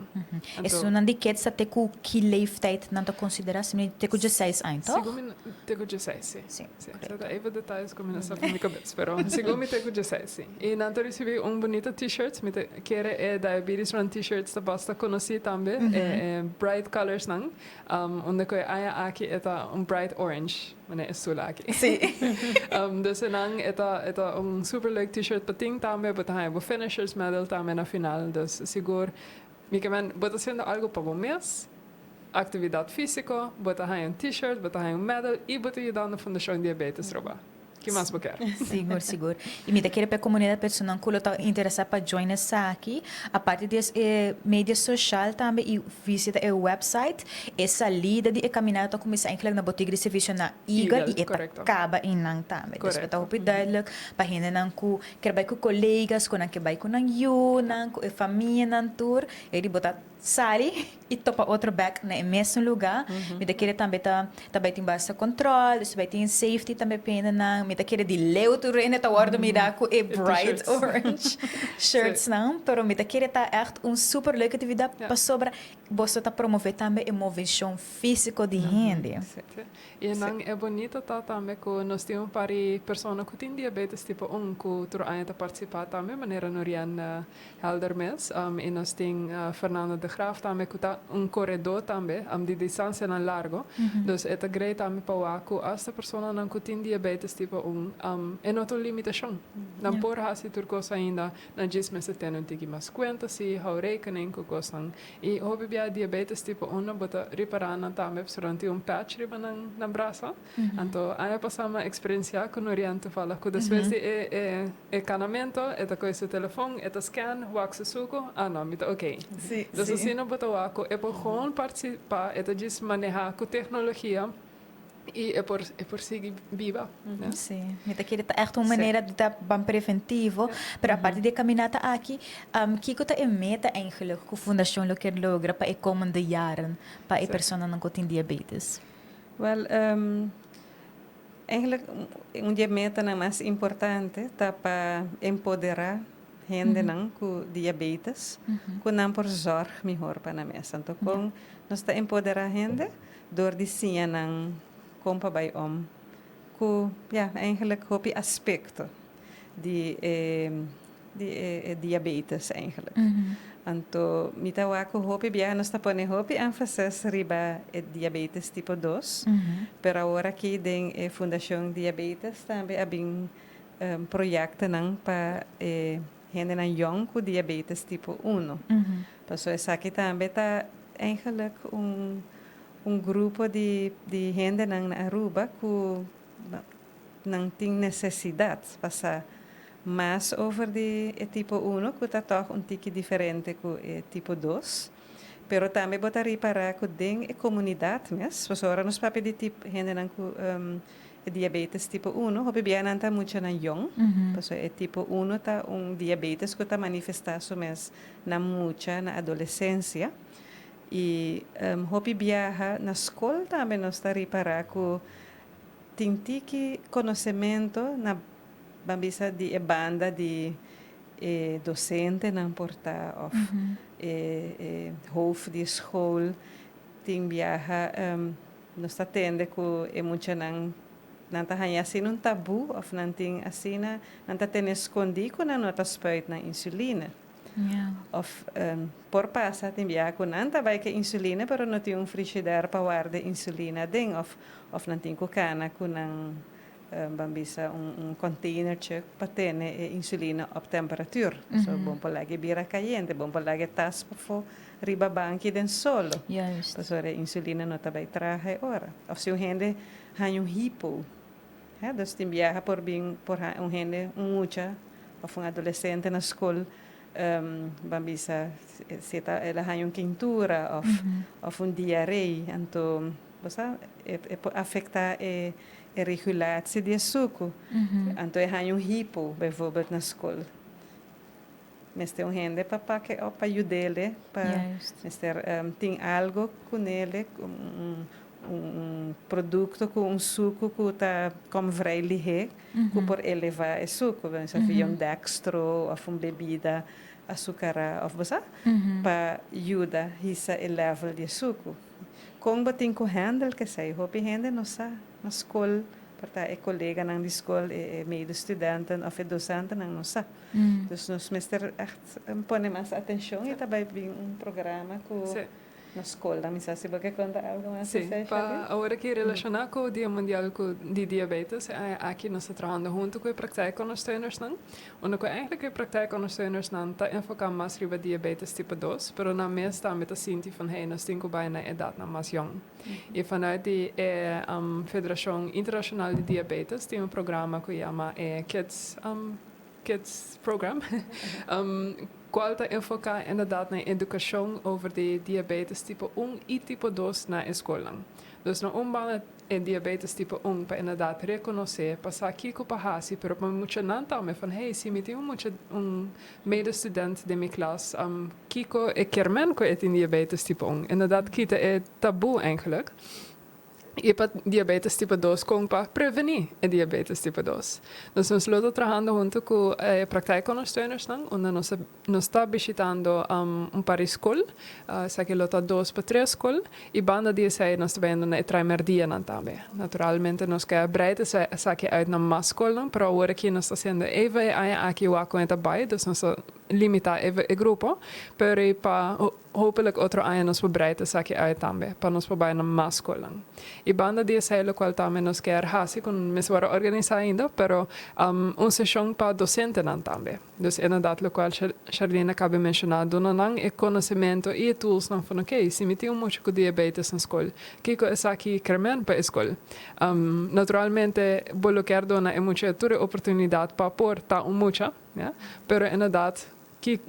S1: Esunnan di kids ta te cu ki leeftijd nan ta considera? Si mi te cu 16 aña, toch?
S2: Segun mi te cu 16, sí.
S1: Sí,
S2: Sí,
S1: correcto.
S2: ta even detalles cu mi no sa for mi cabes, pero segun mi te cu 16, sí. Y nan ta ricibi un bunita t-shirts, mi ta kere e Diabetes Run t-shirts ta basta conoci tambe, e bright colors nan, unda cu e aña aki e ta un bright orange. Mane e stoel aki.
S1: Sí.
S2: Dus enan e ta un super leuk t-shirt pa tin tambe, bo ta haña bo finishers medal tambe na final. Dus sigur, mi ke men, bo ta haciendo algo pa bo mes, actividad fisico, bo ta haña un t-shirt, bo ta haña un medal y bo ta yudando Fundacion Diabetes Aruba. Ki mas bo kier?
S1: Sigur, sigur. Y mi ta kere pa e comunidad personanan cu lo ta interesa pa join esaki, aparte di e media social tambe y visita e website, e salida di e caminata ta cuminsa eigenlijk na Botica di Servicio na Eagle y e ta caba eynan tambe. Dus ta hopi duidelijk pa hendenan cu kier bay cu colegas, cu nan kier bay cu nan yiunan, cu e famianan tur, e di bo ta sali y topa otro bek na e mesun lugar. Mi ta kere tambe ta bay tin basta control, dus bay tin safety tambe pa hendenan. Mi ta kere di leu tur hende ta wordo mira cu e bright orange shirts nan, pero mi ta kere ta echt un super leuke actividad pasobra boso ta promove tambe e movecion fisico di hende.
S2: Y nan e bonito ta tambe cu nos tin un par di persona cu tin diabetes tipo 1 cu tur aña ta participa tambe, manera Norian Helder mes, y nos tin Fernando de Graaf tambe cu ta un coredo tambe di distancianan largo. Dus e ta great tambe pa wak cu hasta personanan cu tin diabetes tipo 1 e no ta un limitacion. Nan por haci tur cos ainda, nan djis mester tene un tiki mas cuenta si, hou rekening cu cosnan. Y hopi bia diabetes tipo 1 bo ta ripara nan tambe pasobra nan tin un patch riba nan brasa. Anto aña pasa mi a experiencia cu Norian toevallig cu despues di e canamento e ta coge su telefon, e ta scan, wak su suco, ah no, mi ta ok. Dus asina bo ta wak cu e por gewoon participa, e ta djis maneha cu tecnologia y e por sigui biba.
S1: Sí, mi ta kere ta echt un manera di ta ban preventivo, pero aparte di e caminata aki, kico ta e meta eigenlijk cu Fundacion lo kier logra pa e komende jaren pa e personanan cu tin diabetes?
S3: Wel, eigenlijk un di e metanan mas importante ta pa empodera hendenan cu diabetes, cu nan por zorg mihor pa nan mes. Anto con nos ta empodera hende? Door di siña nan con pa bay om cu, ja, eigenlijk hopi aspecto di e diabetes eigenlijk. Anto mi ta wak cu hopi biaha nos ta pone hopi énfasis riba e diabetes tipo 2, pero awor aki den e Fundacion Diabetes tambe a bin proyectonan pa e hendenan jong cu diabetes tipo 1. Paso esaki tambe ta eigenlijk un grupo di hendenan na Aruba cu nan tin necesidad pa sa mas over di e tipo 1, cu ta toch un tiki diferente cu e tipo 2. Pero tambe bo ta ripara cu den e comunidad mes, pasobra ora nos papia di tipo hendenan cu e diabetes tipo 1, hopi biaha nan ta muchanan jong, pasobra e tipo 1 ta un diabetes cu ta manifesta su mes na mucha na adolescencia. Y hopi biaha na scol tambe nos ta ripara cu tin tiki conocemento na, ban bisa, di e banda di e docentenan por ta of e hoofd di school. Tin biaha nos ta tende cu e muchanan Nan ta haña asina un tabú òf nan tin asina, nan ta tene skondí ku nan no ta spuit nan insulina. Òf por pasa tin biaha ku nan ta bai ku e insulina pero no tin un frishider pa warda e insulina aden òf òf nan tin ku kana ku nan ban bisa un un containertje pa tene e insulina op temperatuur. So bon por laga e bira kayente, bon por laga e tas pafó riba banki den solo. Pasobra e insulina no ta bai traha e ora. Òf si un hende haña un hipo, hè, dus tin biaha por bin por haña un hende, un mucha òf un adolesente na skol, ban bisa si e ta el a haña un keintura òf òf un diarei, anto bo sa e e por afektá e e regulatie di e suku, anto e haña un hipo bijvoorbeeld na skol. Mester un hende pa pak e op, pa yud'ele, pa mester tin algo kunele, un un produkto ku un suku ku ta kom vrij lihé ku por elevá e suku, bisa via un dextro òf un bebida asukará òf bo sa, pa yuda hisa e level di e suku. Kon bo tin ku handle kesei? Hopi hende no sa na skol, por ta e koleganan di skol, e medestudenten òf e dosentenan no sa. Dus nos mester ègt pone mas atenshon i ta bai bin un programa ku Na skol nan mi sa si bo ke konta algo mas
S2: Sí,
S3: esei,
S2: pa
S3: Sharlene.
S2: awor aki relashoná ku Dia Mundial ku di Diabetes, e aña aki nos ta trahando huntu ku e praktijkondersteunersnan, unda ku eigenlijk e praktijkondersteunersnan ta enfoká mas riba diabetes tipo dos, pero nan mes tambe ta sinti van hey, nos tin ku bai na edatnan mas yòn. I vanuit di e Federashon Internashonal di Diabetes tin un programa ku yama e Kids Kids Program, cual ta enfoca inderdaad na educacion over di diabetes tipo un y tipo dos na e scolnan. Dus na un banda e diabetes tipo un pa inderdaad reconoce, pa sa kico pa haci, pero pa muchanan tambe van hey, si mi tin un mucha un medestudent den mi klas, kico e kier men cu e tin diabetes tipo un? Inderdaad kita e taboe eigenlijk. I pa diabetes tipo dos kon pa prevení e diabetes tipo dos. Dus nos lo ta trahando huntu ku e praktijkondersteunersnan unda nos ta nos ta bishitando un par di skol, esaki lo ta dos pa tres skol i banda di esei nos ta bayendo na e traimerdianan tambe. Naturalmente nos ke a breid esaki uit na mas skolnan pero awor aki nos ta hasiendo even e aña aki wak kon e ta bai dus nos ta limitá even e grupo pero i pa Hopelijk otro aña nos por breid esaki uit tambe, pa nos por bai na mas skolnan. I banda di esei lokual tambe nos kier hasi ku mester wòrdu organisá ainda, pero un seshon pa dosentenan tambe. Dus inderdaad lokual Sharlene a kaba menshoná, duna nan e konosementu i e toolsnan van oké, si mi tin un mucha ku diabetes na skol, kiko esaki kier men pa e skol? Naturalmente bo lo kier duna e mucha tur e oportunidat pa por ta un mucha, ya, pero inderdaad ki.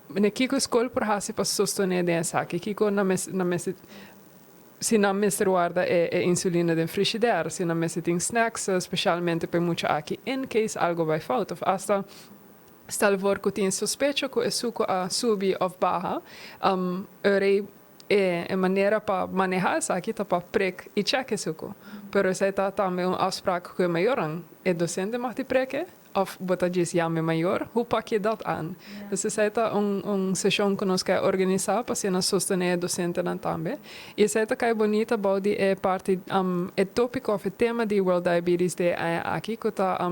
S2: Mene kiko skol por hasi pa sostené den esaki? Kiko nan mes nan mester si nan mester warda e e insulina den frishider, si nan mester tin snacks spesialmente pa e mucha aki in case algo bai fout of asta stel voor ku tin sospecho ku e suku a subi of baha ora e e manera pa maneha esaki ta pa prek i check e suku pero esei ta tambe un afspraak ku e mayornan e docente mag di prek e Of bo ta djis yama e mayor? Hoe pak je dat aan? Dus esei ta un un seshon ku nos ke organisá pa asina sostené e dosentenan tambe. I esei ta kai bonita bou di e parti e tópiko òf e tema di World Diabetes Day e aña aki ku ta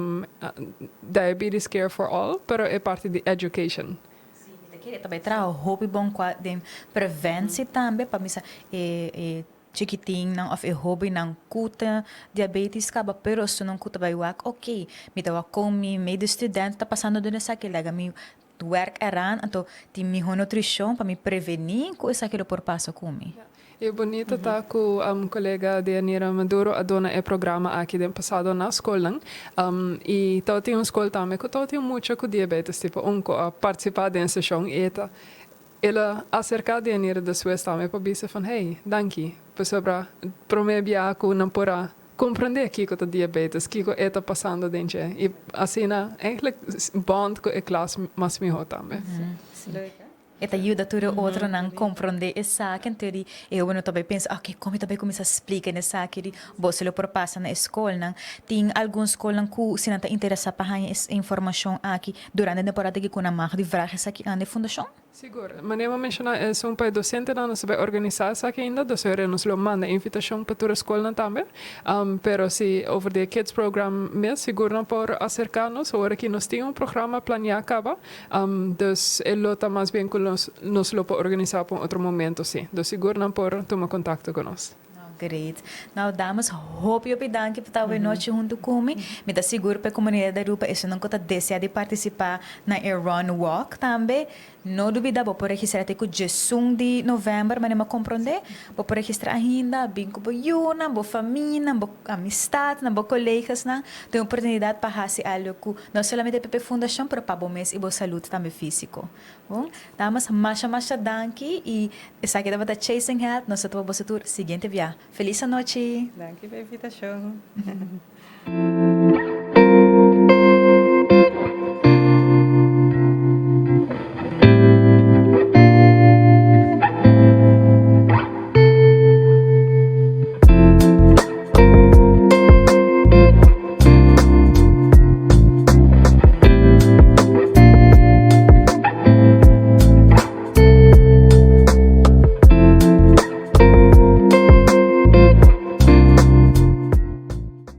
S2: Diabetes Care for All, pero e parti di education.
S1: Sí, mi ta kere e ta bai traha hopi bon kua den preventie tambe pa misa e e Chikitinnan of e hobennan ku ta diabetes kaba pero esunnan ku ta bai wak ok mi ta wak kon mi medestudent ta pasando den esaki laga mi werk eraan anto tin miho nutrishon pa mi preveni ku esaki lo por pasa ku mi.
S2: E bonito ta ku kolega Deyanira Maduro a duna e programa aki den pasado na skolnan i tabatin un skol tambe ku tabatin mucha ku diabetes tipo un ku a partisipa den e seshon i e ta El a aserká Deyanira despues tambe pa bisa van hey, danki, pasobra promé biaha ku nan por a komprendé kiko ta diabetes, kiko e ta pasando den dje i asina eigenlijk bond ku e klas mas mihó tambe.
S1: E E ta yuda tur e otronan komprondé esaki. Anto di e hóbennan ta bai pensa, oke, kon mi ta bai kuminsá splika en esaki di boso lo por pasa na e skolnan. Tin algun skolnan ku si nan ta interesá pa haña e informashon aki durante e temporada aki ku nan mag di vraag esaki aan e fundashon?
S2: Sigur. Manera mi a menshoná esun pa e dosentenan nos ta bai organisá esaki ainda, dus ora nos lo manda invitashon pa tur e skolnan tambe. Pero si over di e kids program mes sigur nan por aserká nos. Ora ki nos tin un programa planiá kaba, dus e lo ta mas bien ku nos nos lo por organisá pa un otro momento si. Dus sigur nan por tuma kontakto ku nos.
S1: Nou, great. Nou, dames, hopi hopi danki pa ta awe nochi huntu ku mi. Mi ta sigur pa e komunidat di Aruba, esunnan ku ta desea di partisipá na e Run Walk tambe, no dubida bo por registrá te ku djesun di novèmber, manera mi a komprondé. Bo por registrá ainda, bin ku bo yunan, bo famianan, bo amistatnan, bo kolegasnan. Ta un oportunidat pa hasi algu ku no solamente pa e fundashon, pero pa bo mes i bo salud tambe físiko. Bon, damas, masha masha danki y esaki tabata Chasing Health, nos ta topa boso tur siguiente bia. Feliz anochi!
S3: Danki pa e invitacion.